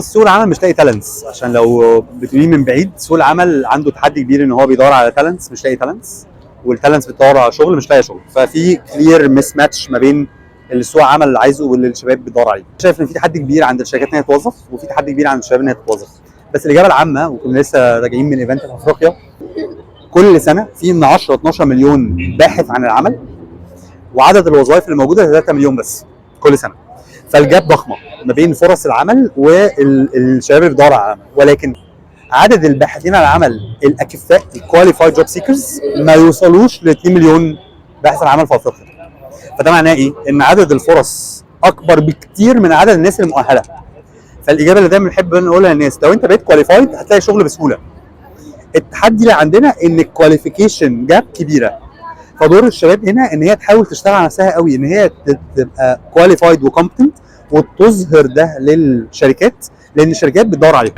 بص، سوق العمل مش لاقي talents. عشان لو بتقولي من بعيد، سوق العمل عنده تحدي كبير ان هو بيدور على talents مش لاقي talents، وال talents بتدور على شغل مش لاقي شغل. ففي clear mismatch ما بين اللي سوق العمل اللي عايزه واللي الشباب بيدور عليه. شايف ان في تحدي كبير عند الشركات ان هي توظف، وفي تحدي كبير عند الشباب ان هي تتوظف. بس الاجابة العامه، وكنا لسه راجعين من event في افريقيا، كل سنة في من 10 12 مليون باحث عن العمل، وعدد الوظائف اللي موجودة 3 مليون بس كل سنه. فال gap ضخمة ما بين فرص العمل والشباب اللي بيدور على العمل، ولكن عدد الباحثين عن العمل الاكفاء، ال qualified job seekers، ما يوصلوش ل 2 مليون باحث عن عمل في افريقيا. فده معناه ايه؟ ان عدد الفرص اكبر بكتير من عدد الناس المؤهله. فالاجابه اللي دايما بنحب نقولها للناس: لو انت بقيت qualified هتلاقي شغل بسهوله. التحدي اللي عندنا ان ال qualification gap كبيره، فدور الشباب هنا ان هي تحاول تشتغل على نفسها قوي، ان هي تبقى qualified و competent وتظهر ده للشركات، لان الشركات بتدور عليهم.